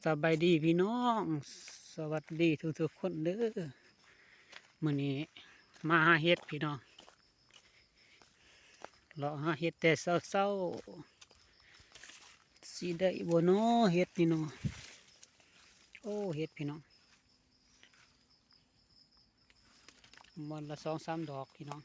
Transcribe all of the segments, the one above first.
ສະບາຍດີພີ່ນ້ອງ ສະຫວັດດີທຸກໆຄົນເດີ. ມື້ນີ້ມາຫາເຫັດພີ່ນ້ອງ ເລາະຫາເຫັດແຕ່ເຊົ້າໆ ຊິໄດ້ບໍ່ນໍເຫັດນີ້ນໍ. ໂອ້ ເຫັດພີ່ນ້ອງ ວັນລະສອງສາມດອກພີ່ນ້ອງ.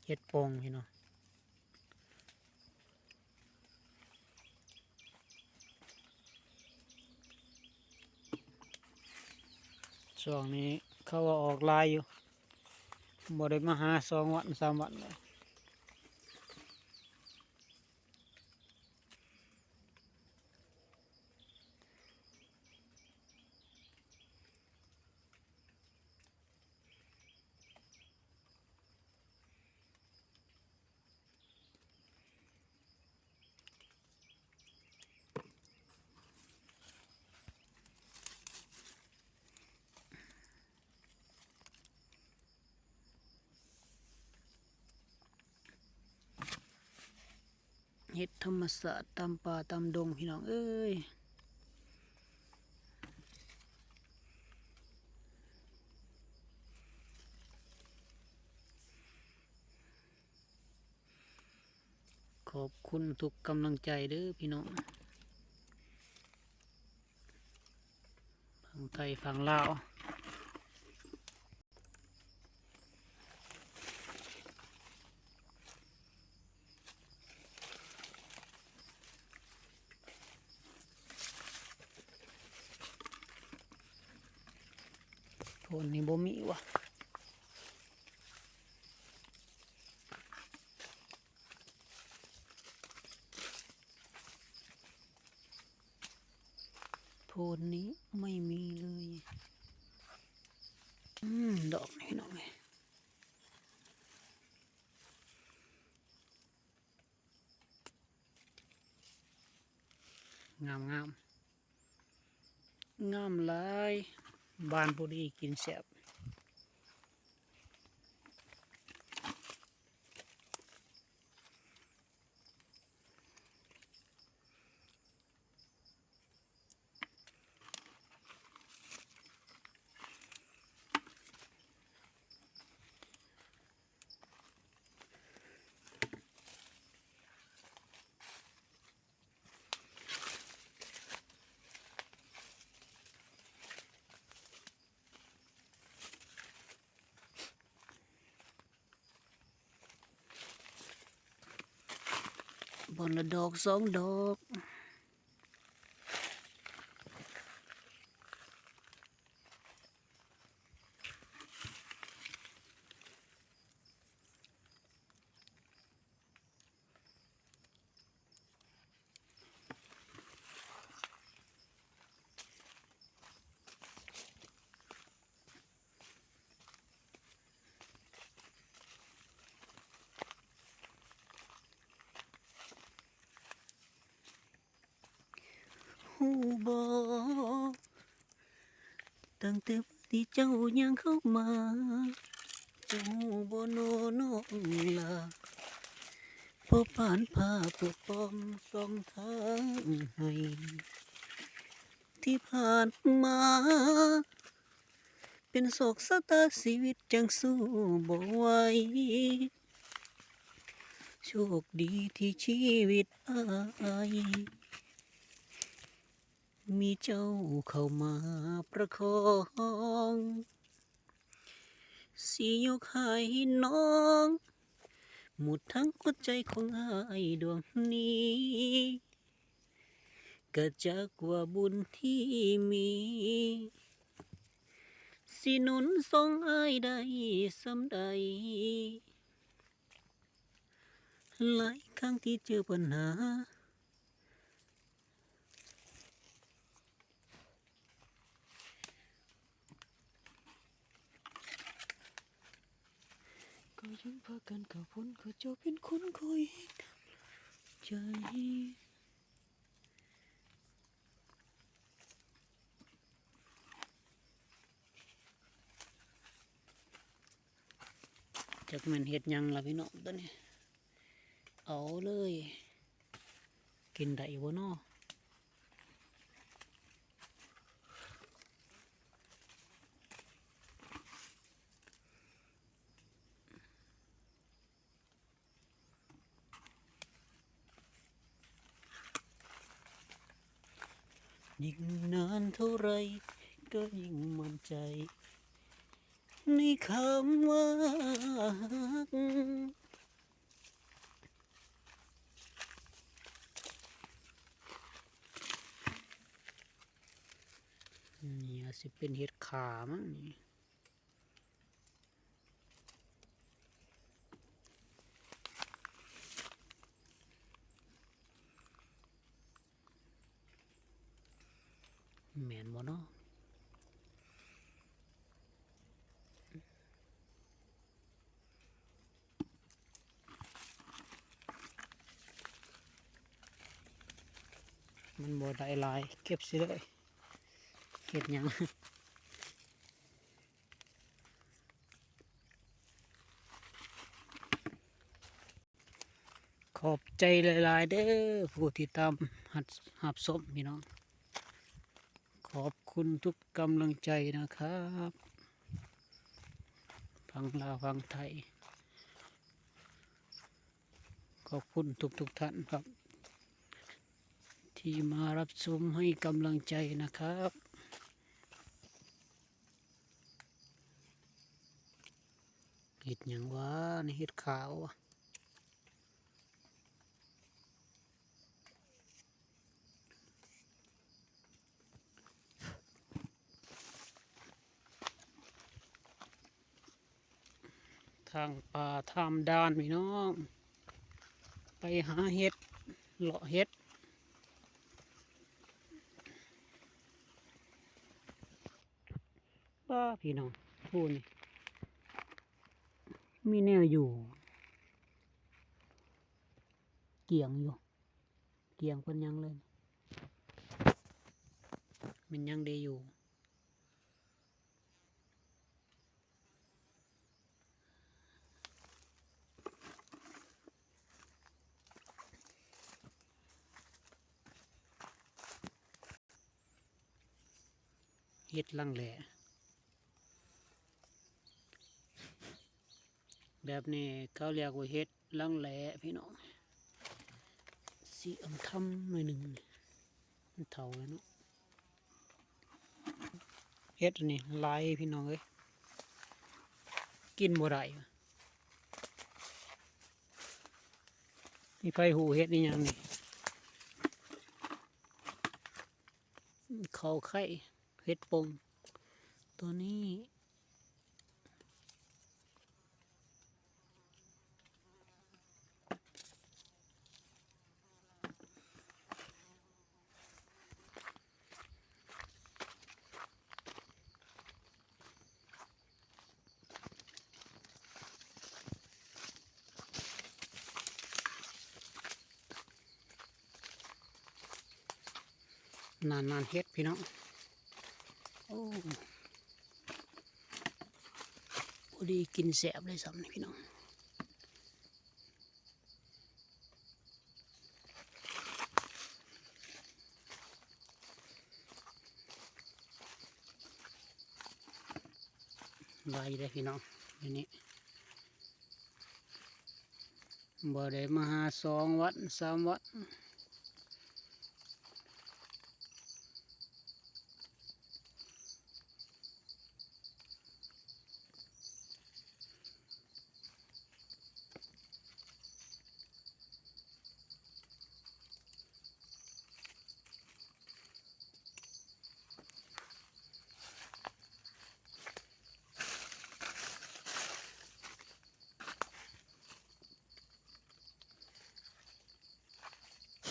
ເຫັດໂປ່ງພີ່ນ້ອງ. ຊ່ວງນີ້ເຂົາວ່າອອກຫຼາຍຢູ່ ບໍ່ໄດ້ມາຫາສອງວັນສາມວັນແລ້ວ. ເຫັດທຳມະຊາດຕາມປ່າຕາມດົງພີ່ນ້ອງເອີຍ. ຂອບຄຸນທຸກກຳລັງໃຈເດີພີ່ນ້ອງ ຝັ່ງໄທຝັ່ງລາວ. ໂພນນີ້ບໍ່ມີຫວາ. ໂພນນີ້ໄມ່ມີເລີຍ. ອືມ ດອກນີ້ນ້ອງເອີຍ ງາມໆ ງາມຫຼາຍ ບານພໍດີກິນແຊບ. ບ່ອນລະດອກສອງດອກ. ຮູ້ບໍ່ ຕັ້ງແຕ່ມື້ທີ່ເຈົ້າຍ່າງເຂົ້າມາ ເຈົ້າຮູ້ບໍ່ນໍນ້ອງຫຼ້າ ພໍປານພາປົກປ້ອງສອງທາງໃຫ້ ທີ່ຜ່ານມາ ເປັນໂຊກຊະຕາຊີວິດຈັ່ງສູ້ບໍ່ໄຫວ ໂຊກດີທີ່ຊີວິດອ້າຍ ມີເຈົ້າເຂົ້າມາປະຄອງ ຊິຍົກໃຫ້ນ້ອງ ໝົດທັງຫົວໃຈຂອງອ້າຍດວງນີ້ ກະຈັກວ່າບຸນທີ່ມີ ຊິໜູນສົ່ງອ້າຍໄດ້ສ່ຳໃດ ຫຼາຍຄັ້ງທີ່ເຈີບັນຫາ. ຈຶ່ງພາກັນເຂົ້າພົນ ເຂົາເຈົ້າເປັນຄົນຄອຍໃຈ. ຈັກແມ່ນເຮັດຫຍັງລະພີ່ນ້ອງ ໂຕນີ້ ເອົາເລີຍ ກິນໄດ້ຢູ່ບໍ່ນໍ? ຍິ່ງนานเท่าไรก็ยิ่งมั่นใจในคำว่าฮัก ນີ້อาจสิเป็นเห็ดข่ามั้งนี่ แม่นบ่น้อ มันบ่ได้หลาย เก็บสิเลย เฮ็ดหยัง ขอบใจหลายๆ เด้อ ผู้ติดตามรับ รับชมพี่น้อง ขอบคุณทุกกำลังใจนะครับ ฝั่งลาวฝั่งไทย ขอบคุณทุกๆ ท่านครับ ที่มารับชมให้กำลังใจนะครับ เฮ็ดหยังวะ นี่เห็ดข่าบ่วะ ทางป่าทางด่านพี่น้อง ไปหาเห็ด เลาะเห็ด ป๊า พี่น้อง พู้น มีแนวอยู่ เกี่ยงอยู่ เกี่ยงเพิ่นยังเลย มันยังได้อยู่ เห็ดรังแหล่ แบบนี้เขาเรียกว่าเห็ดรังแหล่พี่น้อง สีอำทำหน่อยหนึ่ง มันเฒ่าแล้วเนาะ เห็ดอันนี้หลายพี่น้องเอ้ย กินบ่ได้ มีไผฮู้เห็ดอีหยังนี่ เขาไข่ เห็ดปง ตัวนี้ นั่นๆ เห็ดพี่น้อง โอ้ พอดีกินแซ่บเลยซ้ำนี่พี่น้อง หลายอยู่เด้พี่น้อง อยู่นี่ บ่ได้มาหาสองวันสามวัน โ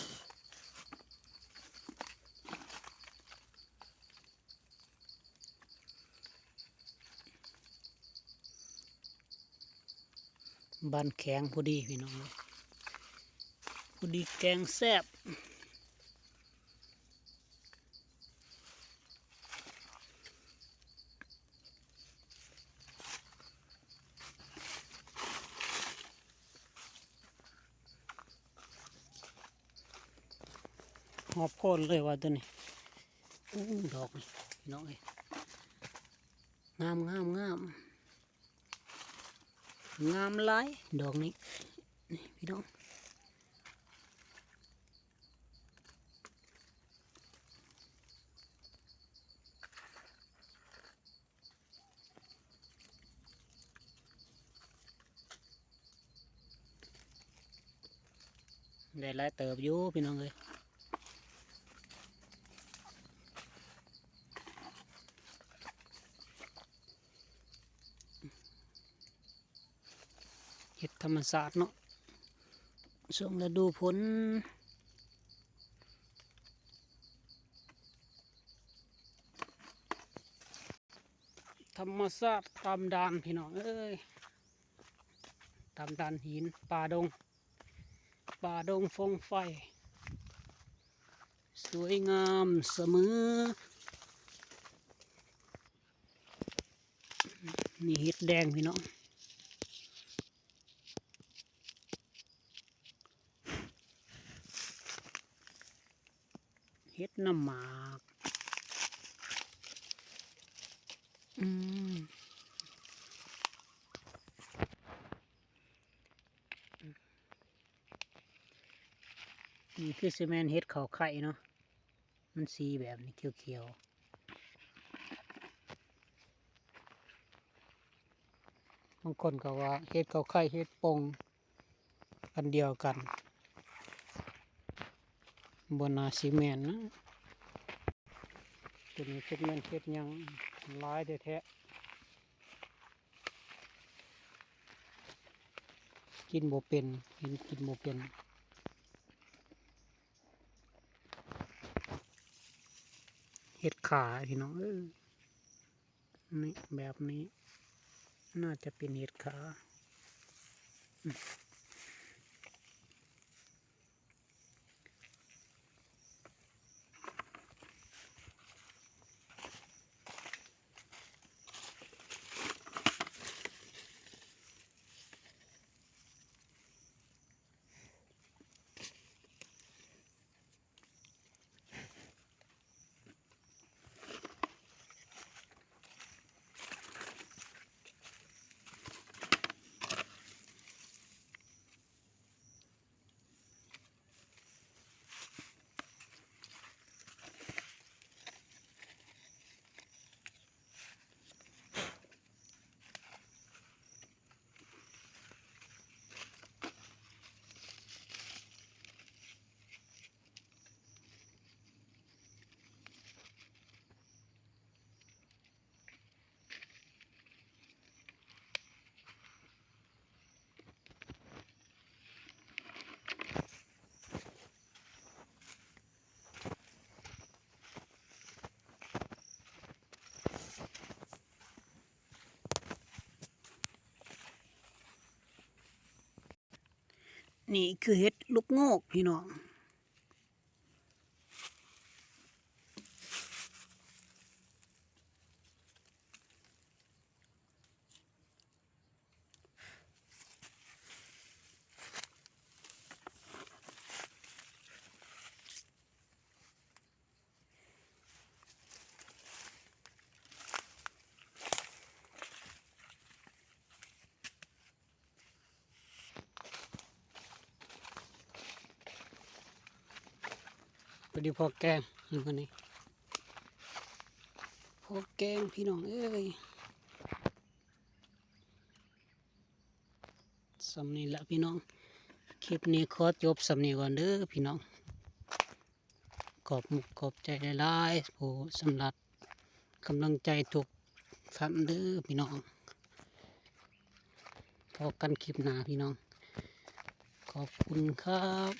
ບານແຂງພໍດີພີ່ນ້ອງເອີຍ ພໍດີແກງແຊບ. ຮອບໂພນເລີຍວ່າຕົວນີ້. ໂອ້ ດອກນີ້ພີ່ນ້ອງເອີຍ ງາມໆໆ ງາມຫຼາຍດອກນີ້ ນີ້ພີ່ນ້ອງ. ໄດ້ຫຼາຍເຕີບຢູ່ພີ່ນ້ອງເອີຍ. ເຫັດທຳມະຊາດເນາະ ຊ່ວງລະດູຝົນ ທຳມະຊາດຕາມດ່ານພີ່ນ້ອງເອີຍ ຕາມດ່ານຫີນ ປ່າດົງ ປ່າດົງຟົງໄຟ ສວຍງາມສະເໝີ. ນີ້ເຫັດແດງພີ່ນ້ອງ ເຫັດນ້ຳໝາກ ອືມ ນີ້ຄືຊິແມ່ນເຫັດເຂົ້າໄຂ່ເນາະ ມັນສີແບບນີ້ຂຽວໆ ບາງຄົນກໍວ່າເຫັດເຂົ້າໄຂ່ ເຫັດປົ່ງ ອັນດຽວກັນ ບໍ່ໜ້າຊິແມ່ນນະ. ຕົວນີ້ຈັກແມ່ນເຫັດຫຍັງ ຫຼາຍແທ້ໆ ກິນບໍ່ເປັນ ເຫັນກິນບໍ່ເປັນ. ເຫັດຂາພີ່ນ້ອງເອີຍ ນີ້ແບບນີ້ ໜ້າຈະເປັນເຫັດຂາ. ນີ້ຄືເຫັດລູກໂງກພີ່ນ້ອງ. ພໍດີພໍແກງຢູ່ມື້ນີ້ ພໍແກງພີ່ນ້ອງເອີຍ. ສ່ຳນີ້ລະພີ່ນ້ອງ ຄລິບນີ້ຂໍຈົບສ່ຳນີ້ກ່ອນເດີພີ່ນ້ອງ. ຂອບມຸກຂອບໃຈຫຼາຍໆ ຜູ້ສຳລັບກຳລັງໃຈທຸກທ່ານເດີພີ່ນ້ອງ. ພໍ້ກັນຄລິບໜ້າພີ່ນ້ອງ ຂອບຄຸນຄັບ.